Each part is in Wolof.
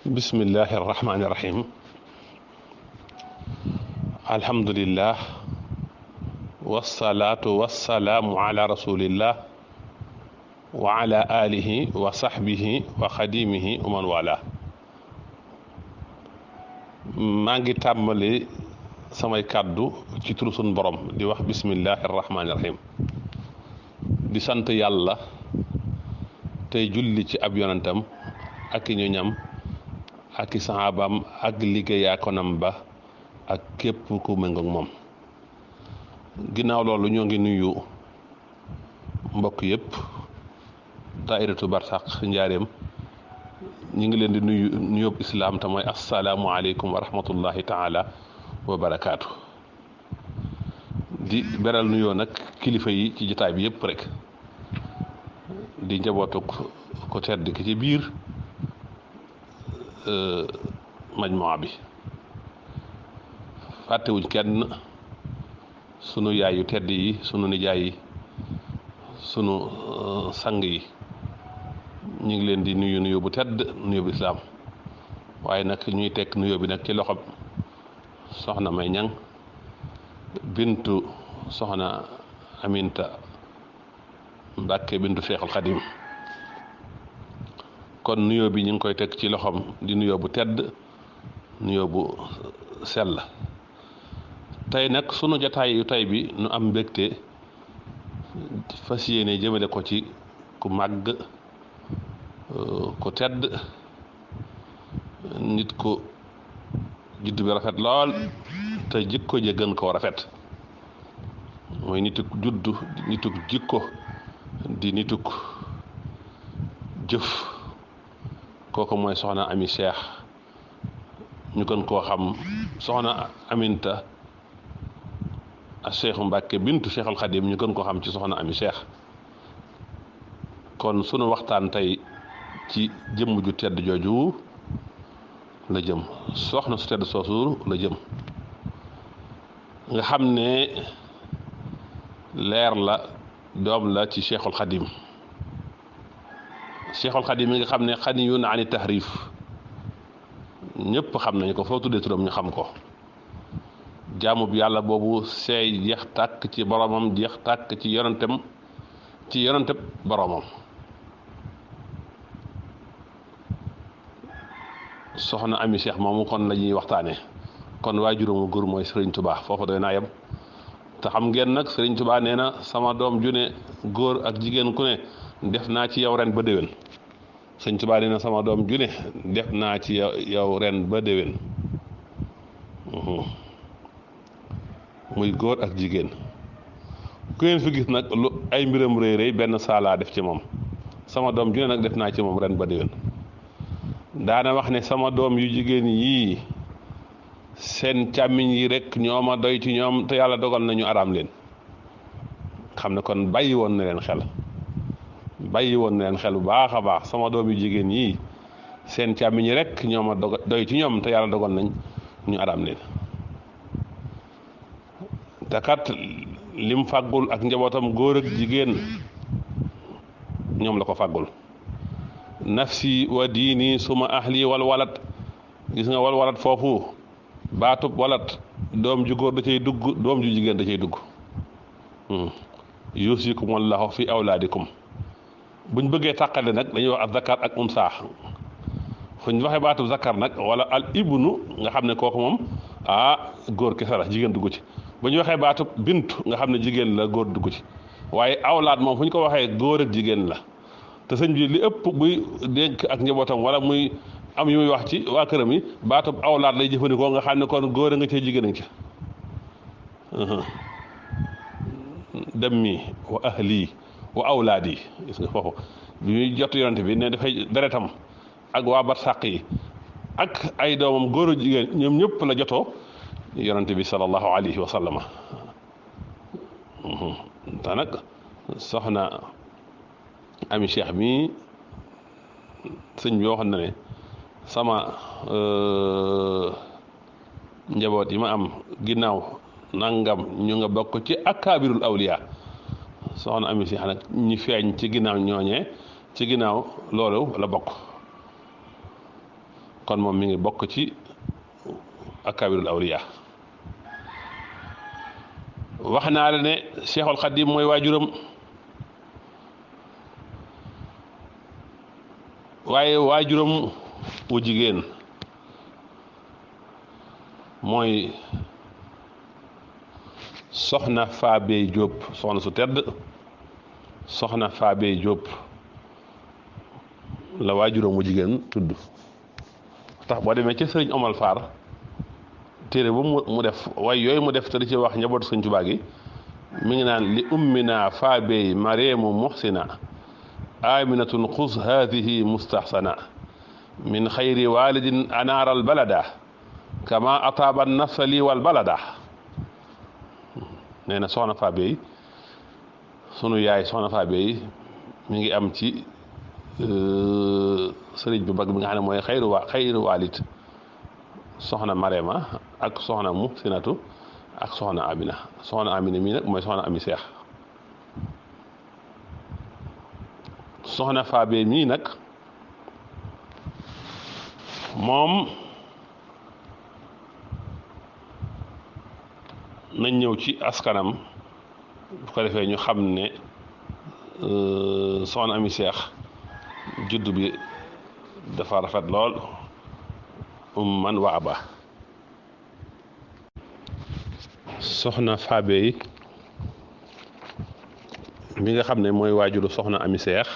bismillahi irrahmani irrahim alhamdulillah wassalaatu wassalaamu ala rasulillah wa ala alihi wa sahbihi wa xadimihi wa man wala maa ngi tàmbali samay kàddu ci turu sun borom di wax bismillahi irrahmani irrahim di sant yàlla tey julli ci ab yonentam ak i ñoñam ak i saxaabaam ak liggéeyaakonam ba ak képp ku méngoog moom ginnaaw loolu ñoo ngi nuyu mbokk yëpp daayiratu barsàq njaareem ñu ngi leen di nuyu nuyób islaam te mooy assalaamu aleykum wa rahmatullahi taala wa barakaatu di beral nuyoo nag kilifa yi ci jotaay bi yëpp rek di njabootuk ko tedd ki ci biir majmuwa bi fàttewuñ kenn sunu yaay yu tedd yi sunu nijaay yi sunu sang yi ñu ngi leen di nuyu nuyu bu tedd nuyu bu islaam waaye nag ñuy teg nuyu bi nag ci loxob soxna May Ñang bintu soxna Aminta Mbàkke bintu Seexul Xadim kon nuyoo bi ñu ngi koy teg ci loxoom di nuyoo bu tedd nuyoo bu sell tey nag sunu jataay yu tey bi nu am mbégte fas yéene jëmale ko ci ku màgg ku tedd nit ku judd bi rafet lool te jikko ja gën koo rafet mooy nituk juddu nituk jikko di nituk jëf kooku mooy soxna Ami Cheikh ñu gën koo xam soxna Aminta a Cheikhu Mbàkke bintu Cheikhul Xadim ñu gën koo xam ci soxna Ami Cheikh kon sunu waxtaan tey ci jëmm ju tedd jooju la jëm soxna su tedd soosu la jëm nga xam ne leer la doom la ci Cheikhul Xadim Cheikhul Xadim mi nga xam ne xaniyun ani tahrif ñëpp xam nañu ko foo tuddee turam ñu xam ko jaamu bi yàlla boobu seey jeex tàkk ci boromam jeex tàkk ci yonenteb boromam soxna Ami Cheikh moomu kon la ñuy waxtaanee kon waajuram góor mooy Serigne Touba foofu doy naa yem te xam ngeen nag Serigne Touba nee na sama doom ju ne góor ak jigéen ku ne def naa ci yow ren ba déwén Serigne Touba nee na sama doom ju ne def naa ci yow ren ba déwén muy góor ak jigéen ku ngeen fi gis nag lu ay mbiram rëy rëy benn saalaa def ci moom sama doom ju ne nag def naa ci moom ren ba déwén daana wax ne sama doom yu jigéen yii seen càmmiñ yi rek ñoo ma doy ci ñoom te yàlla dogal nañu araam leen xam ne kon bàyyi woon na leen xel bu baax a baax sama doom yu jigéen yii seen càmmiñ yi rek ñoo ma doy ci ñoom te yàlla dogal nañ ñu araam leen te kat lim fàggul ak njabootam góor ak jigéen ñoom la ko fàggul nafsi wa diini suma ahli wal walat gis nga wal walat foofu baatub walat doom ju góor da cay dugg doom ju jigéen da cay dugg yusikumullahu fi awlaadikum buñ bëggee tàqale nag dañuy wax ak zakar ak unsa fuñ waxee baatub zakar nag wala al ibnu nga xam ne kooku moom góor kese la jigéen dugg ci bu ñu waxee baatub bintu nga xam ne jigéen la góor dugg ci waaye awlaad moom fu ñu ko waxee góor ak jigéen la te sëñ bi li ëpp buy dénk ak njabootam wala muy am yu muy wax ci waa këram yi baatub awlaad lay jëfandikoo nga xam ne kon góor a nga cee jigéen a nga ca demmi wa ahli wa awlaad yi gis nga foofu bi muy jot yonante bi ne dafay deretam ak waa barsàq yi ak ay doomam góor a jigéen ñoom ñëpp la jotoo yonante bi sallallahu alayhi wa sallama te nag soxna Ami Cheikh mi sëñ bi waxoon na ne sama njaboot yi ma am ginnaaw nangam ñu nga bokk ci akaabirul awliya soxna Ami Cheikh nag ñi feeñ ci ginnaaw ñooñee ci ginnaaw loolu la bokk kon moom mi ngi bokk ci akabirul awliya. wax naa la ne Cheikhul Khadim mooy waajuram, waaye waajuram wu jigéen mooy soxna Faabey Jóob, soxna su tedd soxna Faabey Jóob la waajuram wu jigéen tudd. tax boo demee ci sëriñ Omal Faar téere bu mu def waaye yooyu mu def te di ci wax njabootu Sëriñ Tuubaa gi mi ngi naan li ummina Faabey Mariamu muhsina aminatun xus haadihi mustahsana min xayri walidin anaaral balada kama ataaba nafsa lii wal balada. nee na soxna Faabey sunu yaay soxna Faabey mi ngi am ci sëriñ bu mag bi nga xam ne mooy xayru walid soxna Marema ak soxna Muhsinatu ak soxna Amina. soxna Amina mii nag mooy soxna Ami Seex. soxna Faabey mii nag moom nañ ñëw ci askanam bu ko defee ñu xam ne soxna Ami Seex juddu bi dafa rafet lool man wa aba. soxna Faabey mi nga xam ne mooy waajuru soxna Ami Seex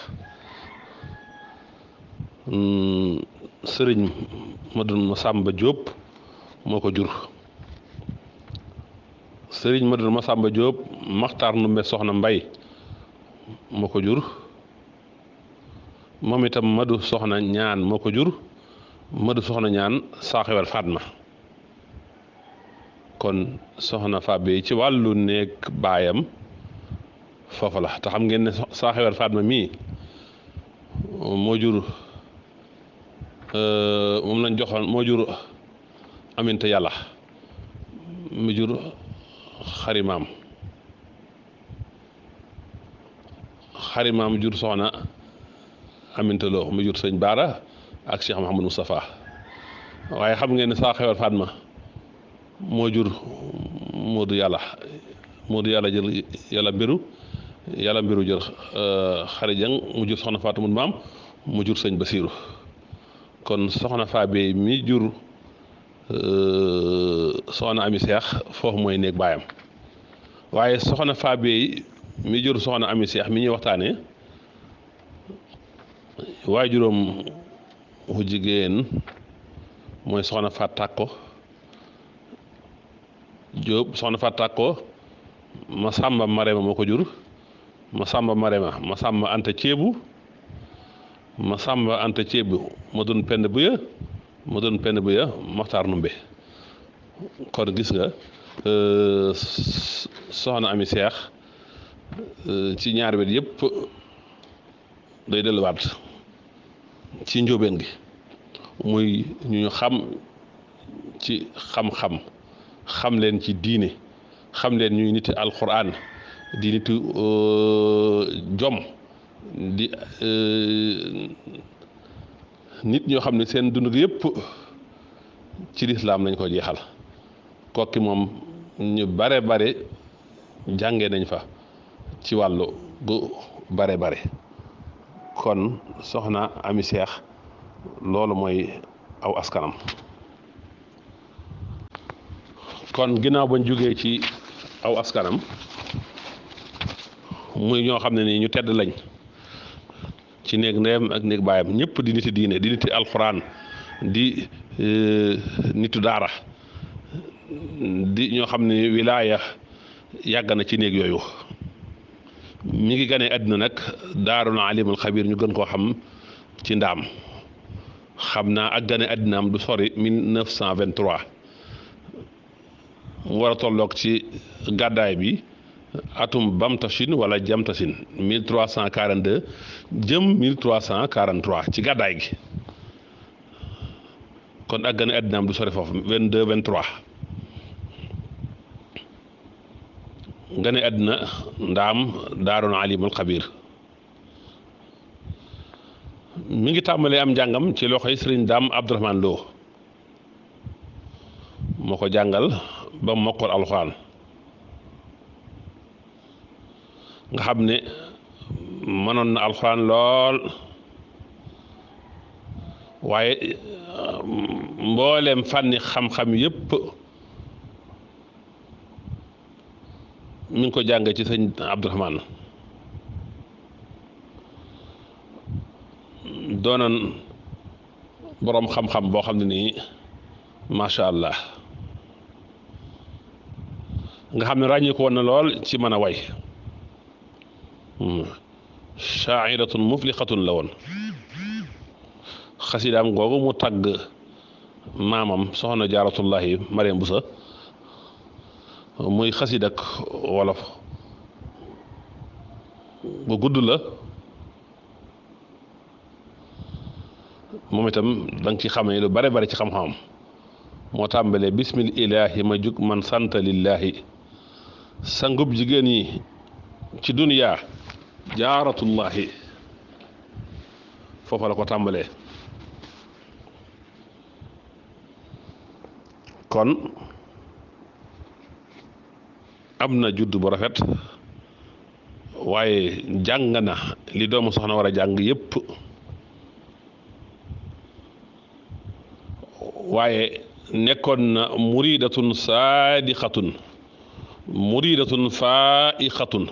sëriñ Madu Masamba Jóob moo ko jur. sëriñ Madu Masamba Jóob Maxtaar Ndumbe soxna Mbay moo ko jur. moom itam Madu soxna ñaan moo ko jur. Madu soxna ñaan saaxewal Fatma. kon soxna Faabey ci wàllu néeg baayam foofu la te xam ngeen ne saaxewal Fatma mii moo jur moom lañ joxoon moo jur Aminta Yàlla mu jur xarimaam jur soxna Aminta Lo mu jur sëñ Baara ak Cheikh Mouhamadou Moustapha. waaye xam ngeen ne saaxewal Fatma moo jur Moodu Yàlla jël yàlla mbiru jël xari jang mu jur soxna Faatu mun maam mu jur sëñ Basiiru. kon soxna Faabey mi jur soxna Ami Seex foofu mooy néeg baayam. waaye soxna Faabey mi jur soxna Ami Seex mi ñuy waxtaane waajuram wu jigéen mooy soxna Faat Tàkko Jóob. soxna Faat Tàkko Masamba Marema moo ko jur. Masamba Anta Ceebu Masamba Anta Ceebu ma doon pend buya Maxtaar Numbe. kon gis nga soxna Ami Seex ci ñaari wet yëpp day delluwaat ci njóobeen gi muy ñu xam ci xam-xam xam leen ci diine xam leen ñuy niti alquran di nitu jom di nit ñoo xam ne seen dund gi yëpp ci lislaam lañ ko jeexal. kokki moom ñu bare jànge nañ fa ci wàllu gu bare kon soxna Ami Seex loolu mooy aw askanam. kon ginnaaw bañ jógee ci aw askanam muy ñoo xam ne nii ñu tedd lañ ci néeg ndeyam ak néeg baayam ñëpp di niti diine di niti alxuraan di nitu daara di ñoo xam ne wilaaya yàgg na ci néeg yooyu. mi ngi gane àddina nag daarul alimul xabir ñu gën koo xam ci ndaam. xam naa ak gane àddinaam du sori 1923 mu war a tolloog ci gàddaay bi atum bamtasin wala jamtasin 1342 jëm 1343 ci gàddaay gi. kon ak gane àddinaam du sori foofu 22 23 gane àddina ndaam daarul alimul xabir mi ngi tàmbalee am njàngam ci loxoy sëriñ Daam Abdourahmane Lo moo ko jàngal ba mokkal alxuraan nga xam ne mënoon na alxuraan lool waaye mbooleem fànni xam-xam yépp mi ngi ko jàng ci sëñ Abdourahmane doonoon boroom xam-xam boo xam ne nii macha allah nga xam ne ràññi ko woon na lool ci mën a way shaa'iratun muflixatun la woon xasidaam googu mu tàgg maamam soxna jaaratullahi Mariam Busa muy xasidak wolof bu gudd la moom itam da nga ci xamee lu bare bare ci xam-xamam moo tàmbalee bismil ilaahi ma jug man sant lillaahi sangub jigéen yi ci duniyaa jaaratullahi foofa la ko tàmbalee kon am na judd bu rafet waaye jàng na li doomu soxna war a jàng yépp waaye nekkoon na muridatun saadiqatun muridatun faa'iqatun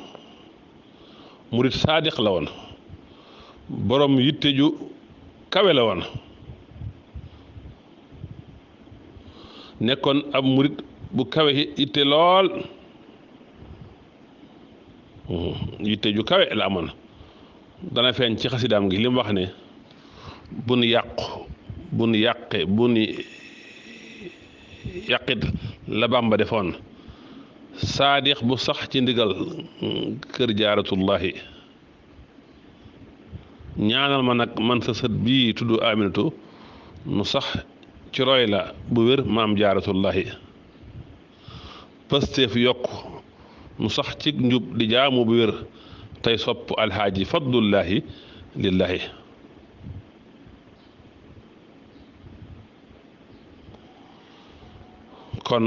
murid saadiq la woon borom yitte ju kawe la woon nekkoon ab murid bu kawe yitte lool yitte ju kawe la amoon dana feeñ ci xasidaam gi li mu wax ne bu nu yàqu bu nu yàqe bu nu yàqit la Bàmba defoon saadiq bu sax ci ndigal kër jaaratullahi ñaanal ma nag man sa sët bii tudd Aminatu nu sax ci roy la bu wér maam jaaratullahi pësteef yokk nu sax ci njub di jaamu bu wér tey sopp alxaaji fadlullahi lillahi kon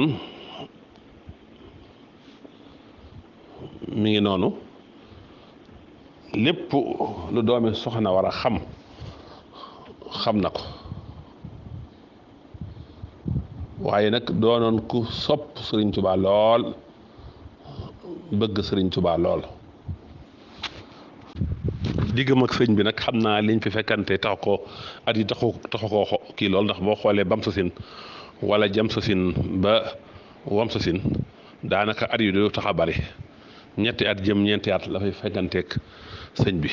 mi ngi noonu lépp lu doomi soxna war a xam na ko waaye nag doonoon ku sopp Sëriñ Tuubaa lool bëgg Sëriñ Tuubaa lool diggam ak sëñ bi nag xam naa liñ fi fekkante tax ko at yi taxu ko kii lool ndax boo xoolee bam sa sin wala jam sa sin ba wam sa sin daanaka at yu du tax a bari ñetti at jëm ñeenti at la fay fekkanteeg sëñ bi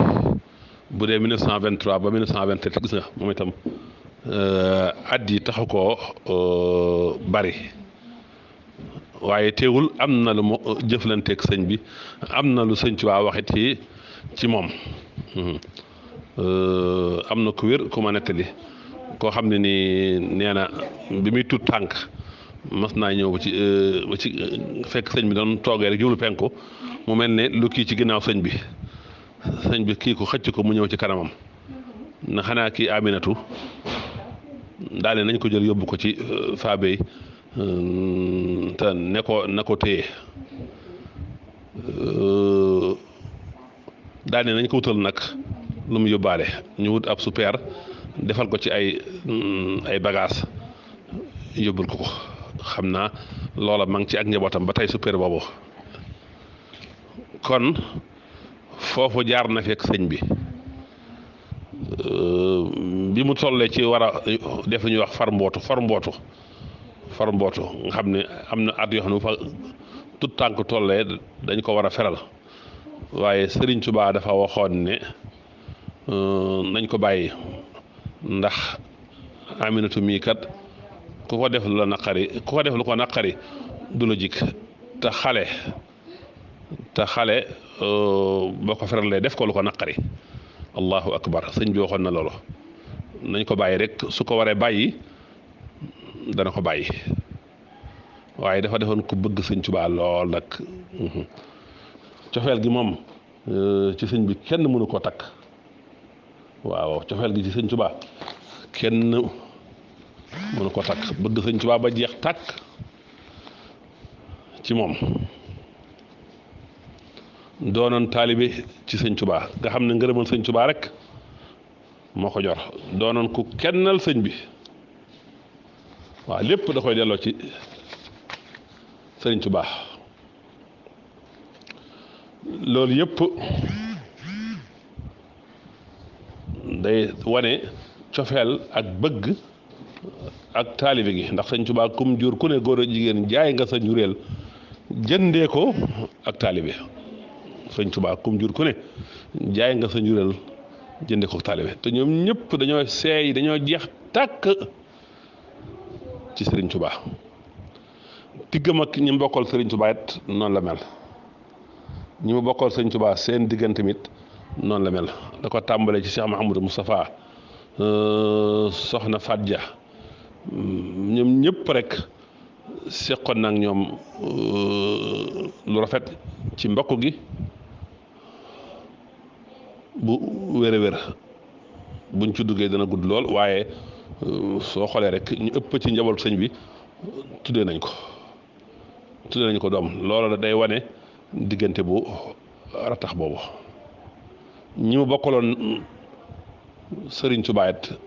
bu dee 1923 ba 1927 gis nga moom itam at yi taxu koo bari waaye teewul am na lu mu jëflanteeg sëñ bi am na lu sëñ Tuubaa waxit ci moom am na ku wér ku ma nettali koo xam ne nii nee na bi muy tut tànk mas naa ñëw ba ci fekk sëñ bi doon toogee rek jublu penku mu mel ne lu kii ci ginnaaw sëñ bi kii ko xëcc ko mu ñëw ci kanamam na xanaa kii Aminatu daal nañ ko jël yóbbu ko ci faabey te na ko téye daal nañ ko wutal nag lu mu yóbbaale ñu wut ab super defal ko ci ay bagage yóbbul ko xam naa loola ma ngi ci ak njabootam ba tey super boobu kon foofu jaar na fekk sëñ bi mu tollee ci war a def lu ñuy wax far mbootu nga xam ne am na at yoo xam ne bu fa tut tànk tollee dañ ko war a feral waaye Sëriñ Tuubaa dafa waxoon ne nañ ko bàyyi ndax Aminatu mii kat ku ko def lu ko naqari du la jik te xale boo ko feralee def ko lu ko naqari allahu akbar sëñ bi waxoon na loolu nañ ko bàyyi rek su ko waree bàyyi dana ko bàyyi waaye dafa defoon ku bëgg sëñ Tuubaa lool nag cofeel gi moom ci sëñ bi kenn mënu koo takk waaw cofeel gi ci sëñ Tuubaa kenn mënu ko takk bëgg sëñ Tuubaa ba jeex tàkk ci moom doonoon taalibe ci sëñ Tuubaa nga xam ne ngërëmal sëñ Tuubaa rek moo ko jor doonoon ku kennal sëñ bi waaw lépp da koy delloo ci sëriñ Tuubaa loolu yëpp day wane cofeel ak bëgg ak taalibe gi ndax sëñ Tuubaa kum jur ku ne góor a jigéen jaay nga sa njureel jëndee ko ak taalibe sëñ Tuubaa kum jur ku ne jaay nga sa njureel jëndee ko ak taalibe te ñoom ñëpp dañoo seey dañoo jeex tàkk ci sëriñ Tuubaa diggam ak ñi mbokkal sëriñ Tuubaa it noonu la mel ñi mu bokkal sëriñ Tuubaa seen diggante mit noonu la mel da ko tàmbalee ci Cheikh Mahamadou Moustapha soxna Fadja ñoom ñëpp rek seqoon nag ñoom lu rafet ci mbokk gi bu wér buñ ci duggee dana gudd lool waaye soo xoolee rek ñu ëpp ci njaboot sëñ bi tuddee nañ ko doom loolu la day wane diggante bu ratax boobu ñi mu bokkaloon sëriñ Tuubaa it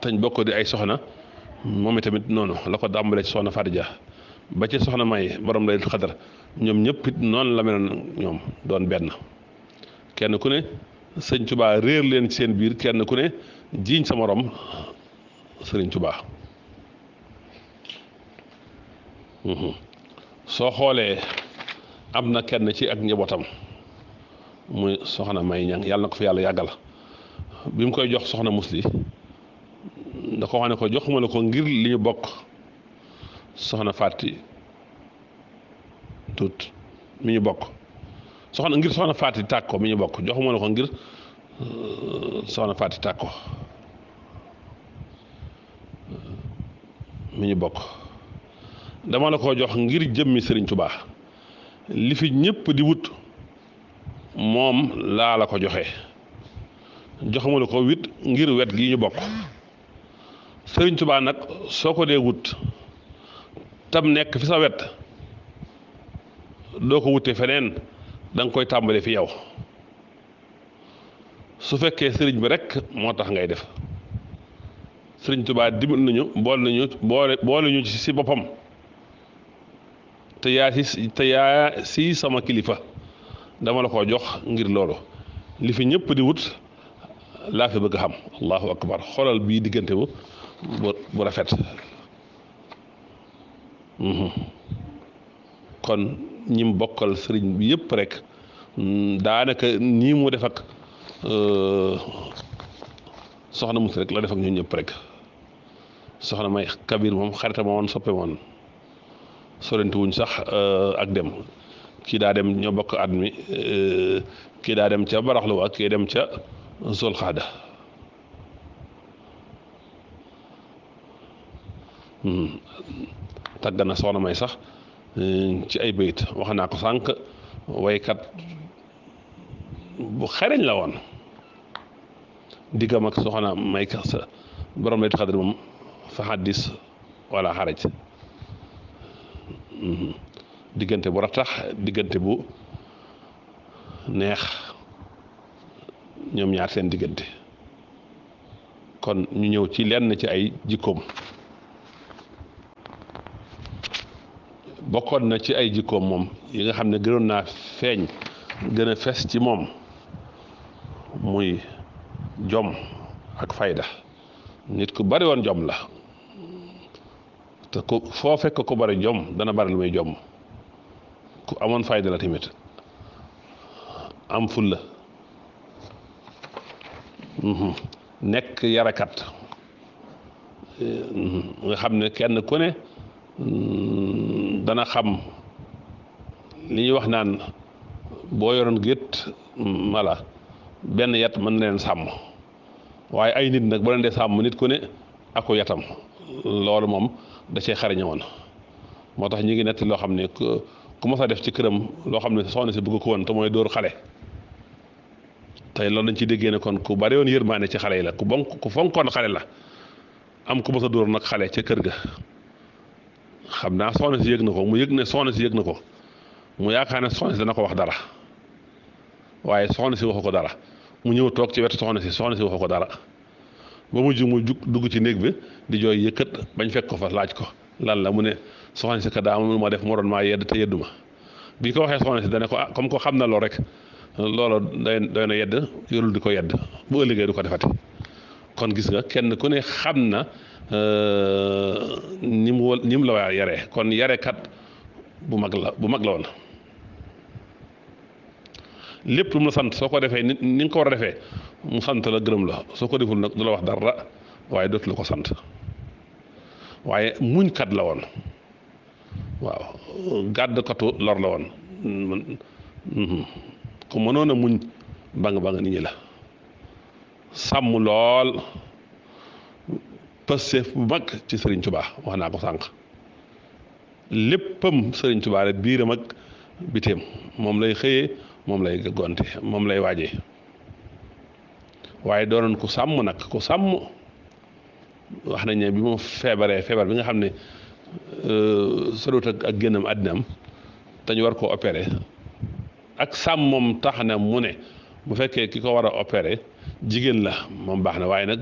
tañ bokk di ay soxna moom itamit noonu la ko dàmbalee ci soxna Fadja ba ci soxna May borom Laylatul Qadr ñoom ñëpp it noonu la meloon ñoom doon benn kenn ku ne sëñ Tuubaa réer leen ci seen biir kenn ku ne jiiñ sa morom sëriñ Tuubaa soo xoolee am na kenn ci ak njabootam muy soxna May Ñang yàlla na ko fi yàlla yàggal bi mu koy jox soxna Musli da ko wax ne ko joxuma la ko ngir li ñu bokk soxna Faati tut mi ñu bokk ngir soxna Faati tàkk ko mi ñu bokk joxuma la ko ngir soxna Faati tàkk ko mi ñu bokk dama la ko jox ngir jëmmi Sëriñ Tuubaa li fi ñëpp di wut moom laa la ko joxe joxuma la ko wit ngir wet gi ñu bokk Sëriñ Tuubaa nag soo ko dee wut tam nekk fi sa wet doo ko wute feneen da nga koy tàmbale fi yow su fekkee sëriñ bi rek moo tax ngay def Sëriñ Tuubaa dimbal nañu boole ñu ci si boppam te yaa si sama kilifa dama la ko jox ngir loolu li fi ñëpp di wut laa fi bëgg xam allahu akbar xoolal bii diggante bu rafet kon ñim bokkal sëriñ bi yëpp rek daanaka nii mu def ak soxna Musi rek la def ak ñun ñëpp rek soxna May Kabir moom xarita ma woon soppe woon sorenti wuñ sax ak dem kii daa dem ñoo bokk at mi kii daa dem ca baraxlu ak kii dem ca Zul Xaada tàgg na soxna May sax ci ay bayit wax naa ko sànq waykat bu xereñ la woon diggam ak soxna May sa borom Laylatul Qadr moom fa xaddis wala xaraj diggante bu ratax diggante bu neex ñoom ñaar seen diggante kon ñu ñëw ci lenn ci ay jikkoom bokkoon na ci ay jikkoom moom yi nga xam ne gënoon naa feeñ gën a fes ci moom muy jom ak fayda nit ku bari woon jom la te ku foo fekk ko bari jom dana bari lu muy jom ku amoon fayda la tamit am fulla nekk yarakat nga xam ne kenn ku ne dana xam li ñuy wax naan boo yoroon gétt mala benn yat mën na leen sàmm waaye ay nit nag boo leen dee sàmm nit ku ne ako yatam loolu moom da cee xariñe woon moo tax ñu ngi netti loo xam ne ku mos a def ci këram loo xam ne soxna si bëgg ko woon te mooy dóor xale tey loolu dañ ci déggee ne kon ku bari woon yërmaane ci xale yi la ku fonkoon xale la am ku mës a dóor nag xale ca kër ga xam naa soxna si yëg na ko mu yëg ne soxna si yëg na ko mu yaakaar ne soxna si dana ko wax dara waaye soxna si waxu ko dara mu ñëw toog ci wetu soxna si waxu ko dara ba mujj mu dugg ci néeg bi di jooy yëkkat bañ fekk ko fa laaj ko lan la mu ne soxna si ka daa am lu ma def moo doon maa yedd te yeddu ma bi ñu ko waxee soxna si dana ko comme ko xam na loolu rek loolu doy na yedd yorul di ko yedd bu ëllëgee du ko defati kon gis nga kenn ku ne xam na ni mu la waa yare kon yarekat bu mag la woon lépp lu mu la sant soo ko defee ni nga ko war a defee mu sant la gërëm la soo ko deful nag du la wax dara waaye dootu la ko sant waaye muñkat la woon waaw gàddkatu lor la woon ku mënoon a muñ bang nit ñi la sàmm lool pësteef bu mag ci Sëriñ Tuubaa wax naa ko sànq léppam Sëriñ Tuubaa rek biiram ak biteem moom lay xëyee moom lay gonte moom lay waajee waaye doonoon ku sàmm nag ku sàmm wax nañ ne bi mu feebar bi nga xam ne soriwut ak génnam àddinaam te ñu war koo opéré ak sàmm moom tax na mu ne bu fekkee ki ko war a opéré jigéen la moom baax na waaye nag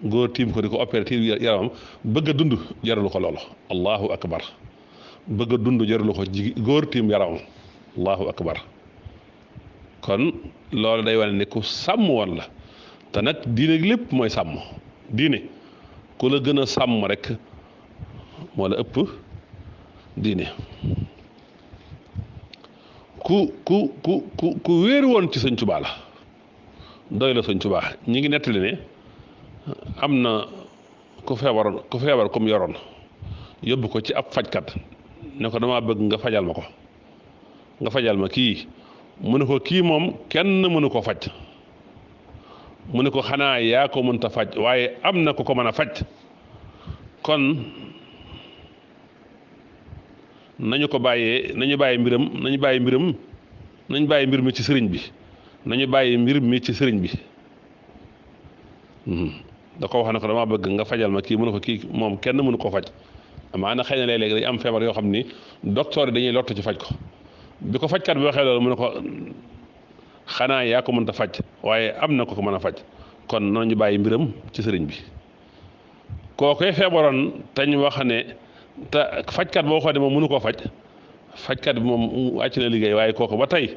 góor tiim ko di ko opéré tiim yaramam bëgg a dund jaralu ko loolu allahu akbar bëgg a dund jaralu ko góor tiim yaramam allahu akbar kon loolu day wane ne ku sàmm woon la te nag diine lépp mooy sàmm diine ku la gën a sàmm rek moo la ëpp diine ku wéeru woon ci Sëñ Tuubaa la doy la Sëñ Tuubaa ñi ngi nettali ne am na ku feebar comme yoroon yóbbu ko ci ab fajkat ne ko dama bëgg nga fajal ma kii mu ne ko kii moom kenn mënu ko faj mu ne ko xanaa yaa ko mënta faj waaye am na ku ko mën a faj kon nañu bàyyi mbir mi ci sëriñ bi nañu bàyyi mbir mi ci sëriñ bi da ko wax ne ko dama bëgg nga fajal ma kii mu ne ko kii moom kenn mënu ko faj amaana xëy na léeg-léeg day am feebar yoo xam ni docteur yi dañuy lottu ci faj ko bi ko fajkat bi waxee loolu mu ne ko xanaa yaa ko mënta faj waaye am na ko mën a faj kon nañu bàyyi mbiram ci sëriñ bi kookoy feebaroon te ñu wax ne te fajkat boo xoolee moom mënu koo fajkat bi moom wàcc na liggéey waaye kooku ba tey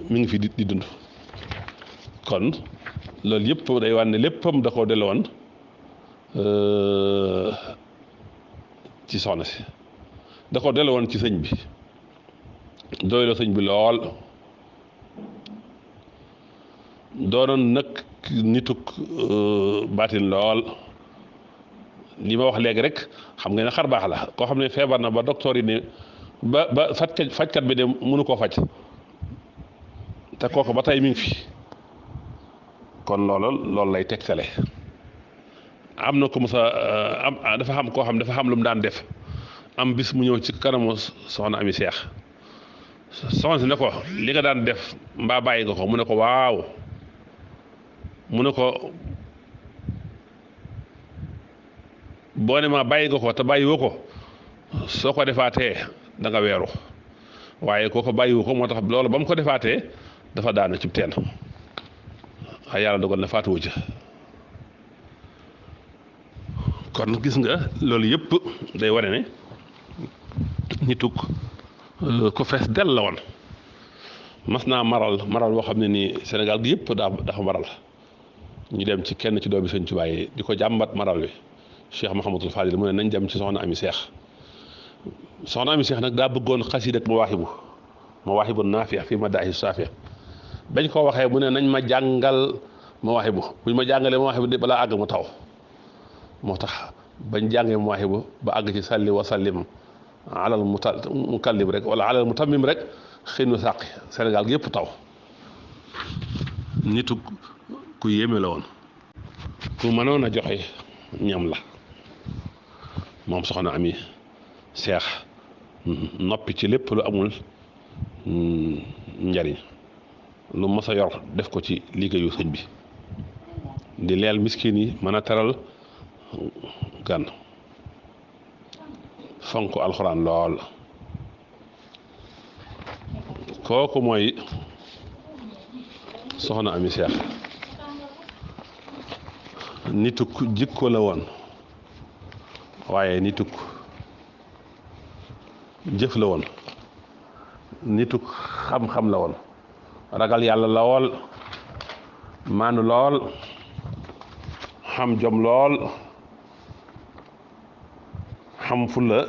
mi ngi fi di dund kon loolu yëpp day wane ne léppam da koo delluwoon ci soxna si da koo delluwoon ci sëñ bi doy la sëñ bi lool doonoon nag nituk baatin lool li ma wax léegi rek xam nga ne xar baax la koo xam ne feebar na ba docteur yi ne ba fajkat bi de mënu koo faj te kooku ba tey mi ngi fi kon loolu lay tegtale am na ko mos a am dafa xam koo xam dafa xam lu mu daan def am bis mu ñëw ci kanamu soxna Ami Seex soxna si ne ko li nga daan def mbaa bàyyi nga ko mu ne ko waaw mu ne ko boo ne ma bàyyi nga ko te bàyyi woo ko soo ko defaatee da nga weeru waaye kooko bàyyiwu ko moo tax loolu ba mu ko defaatee dafa daanu cib teen waaye yàlla dogal na faatuwu ca kon gis nga loolu yëpp day wane ne nituk ko fees del la woon mas naa maral boo xam ne nii Sénégal gi yëpp dafa maral ñu dem ci kenn ci doomi Sëñ Tuubaa yi di ko jàmbat maral wi Cheikh Mouhamadul Fadil mu ne nañ dem ci soxna Ami Seex soxna Ami Seex nag daa bëggoon xasiida ak mawaahibu naafi'a fi madaahi saafi'a bañ ko waxee mu ne nañ ma jàngal mawaahibu buñ ma jàngalee mawaahibu de balaa àgg mu taw moo tax bañ jàngee mawaahibu ba àgg ci salli wa sallim alal mukallim rek wala alal mutammim rek xëy na sàqi Sénégal gi yëpp taw nitu ku yéeme la woon ku mënoon a joxe ñam la moom soxna Ami Seex noppi ci lépp lu amul njariñ lu mës a yor def ko ci liggéeyu sëñ bi di leel miskin yi mën a teral gan fonk alxuraan lool kooku mooy soxna Ami Seex nituk jikko la woon waaye nituk jëf la woon nituk xam-xam la woon ragal yàlla la wool maanu lool xam jom lool xam fulla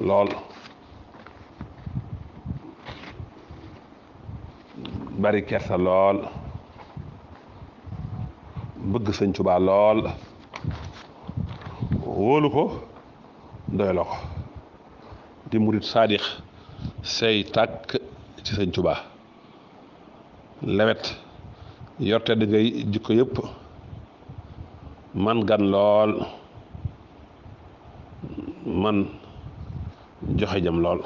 lool bari kersa lool bëgg sëñ Tuubaa lool wóolu ko doy la ko di murit saadix say tàkk ci sëñ Tuubaa lewet yorte di ngay jikko yëpp man gan lool man joxe jam lool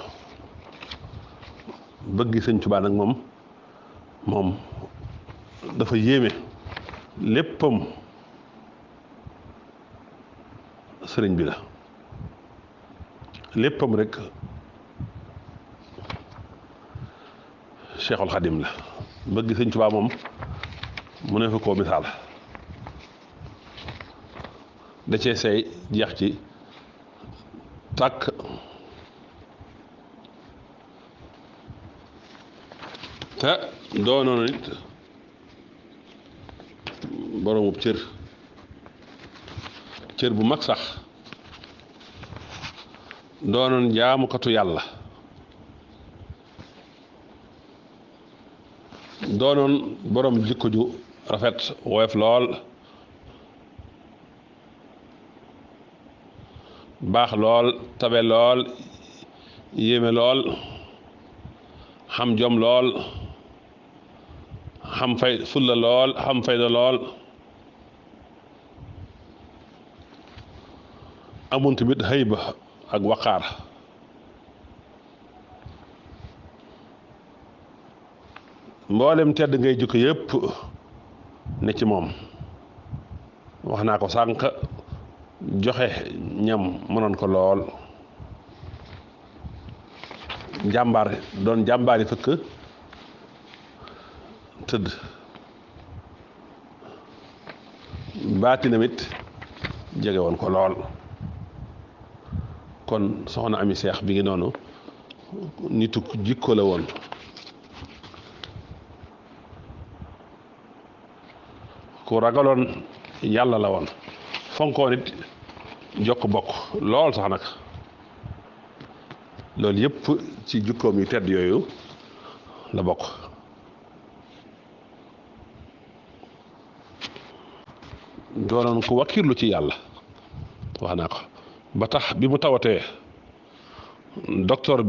bëgg sëñ Tuubaa nag moom dafa yéeme léppam sëriñ bi la léppam rek Cheikhul Xadim la bëgg sëñ Tuubaa moom mu ne fa koo misaal da cee seey jeex ci tàkk te doonoon it boromub cër bu mag sax doonoon jaamukatu yàlla doonoon borom jikko ju rafet woyof lool baax lool tabe lool yéeme lool xam jom lool xam fulla lool xam fayda lool amoon tamit xëyba ak waqaar mboolem tedd ngay jukko yëpp ne ci moom wax naa ko sànq joxe ñam mënoon ko lool doon jàmbaari fëkk tëdd baatinam it jege woon ko lool kon soxna Ami Seex bi ngi noonu nituk jikko la woon ku ragaloon yàlla la woon fonkoon it jokk bokk lool sax nag loolu yëpp ci jukkoom yu tedd yooyu la bokk doonoon ku wakkirlu ci yàlla wax naa ko ba tax bi mu tawatee docteur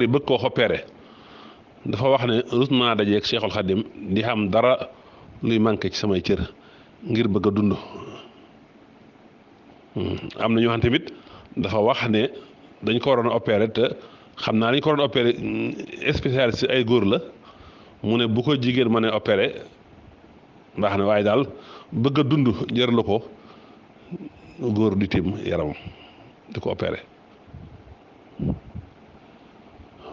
yi bëgg koo opéré dafa wax ne rus naa dajeeg Cheikhul Khadim di xam dara luy manqué ci samay cër ngir bëgg a dund am na ñoo xam tamit dafa wax ne dañ ko waroon a opéré te xam naa dañ ko waroon a opéré spécialiste ay góor la mu ne bu ko jigéen ma ne opéré baax na waaye daal bëgg a dund jër la ko góor di tiim yaramam di ko opéré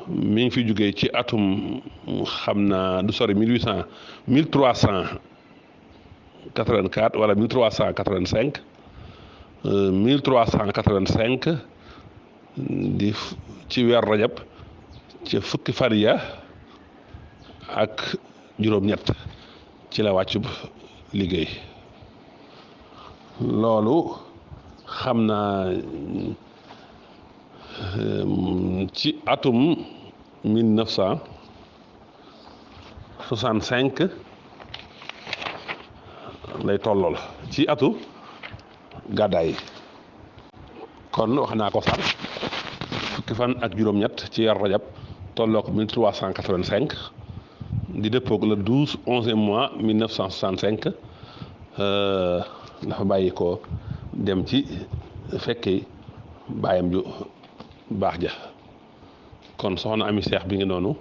mi ngi fi jógee ci atum xam naa du sori 1384 wala 1385 1385 di ci weer rajab ci fukki fan ya ak juróom-ñett ci la wàccub liggéey loolu xam naa ci atum 1965 lay tollool ci atu gàddaay yi kon wax naa ko sax fukki fan ak juróom-ñett ci yar rajab tolloo ko 1385 di dëppoog le 11e mois 1965 dafa bàyyi ko dem ci fekki baayam ju baax ja kon soxna Ami Seex bi ngi noonu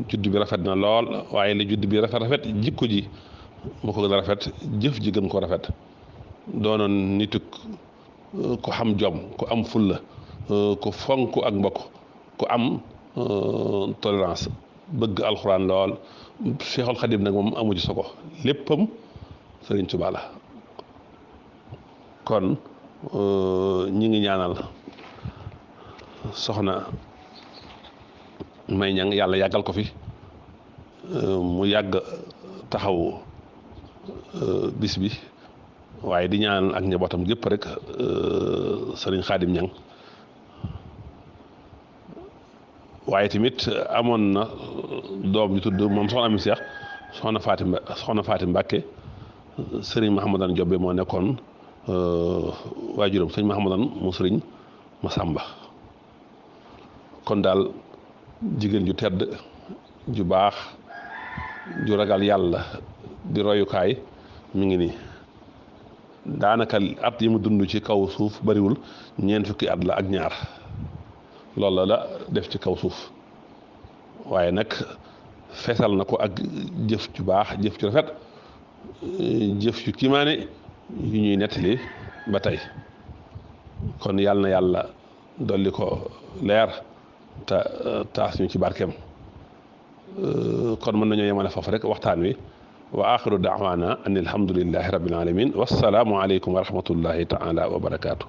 judd bi rafet na lool waaye li judd bi rafet jikko ji moo ko gën a rafet jëf ji gën ko rafet doonoon nituk ku xam jom ku am fulla ku fonk ak mbokk ku am tolérance bëgg alxuraan lool Seexul Xadim nag moom amu ci sogo léppam Sëriñ Tuubaa la kon ñi ngi ñaanal soxna May Ñang yàlla yàggal ko fi mu yàgg taxaw bis bi waaye di ñaan ak njabootam gépp rek Sëriñ Xaadim Ñang waaye tamit amoon na doom ju tudd moom soxna Ami Seex soxna Faati Mbàkke sëriñ Mahamadan Jobbe moo nekkoon waajuram sëriñ Mahamadan mu sëriñ Masamba kon daal jigéen ju tedd ju baax ju ragal yàlla di royukaay mi ngi nii daanaka at yi mu dund ci kaw suuf bariwul ñeent fukki at la ak ñaar loolu la def ci kaw suuf waaye nag feesal na ko ak jëf ju baax jëf ju rafet jëf yu kiimaane yu ñuy nettali ba tey kon yàlla na yàlla dolli ko leer te taas ñu ci barkeem kon mën nañoo yemale foofu rek waxtaan wi wa axiru daawaana an alhamdulillahi rabbil alamin wassalaamu aleykum wa rahmatullahi taala wa barakaatu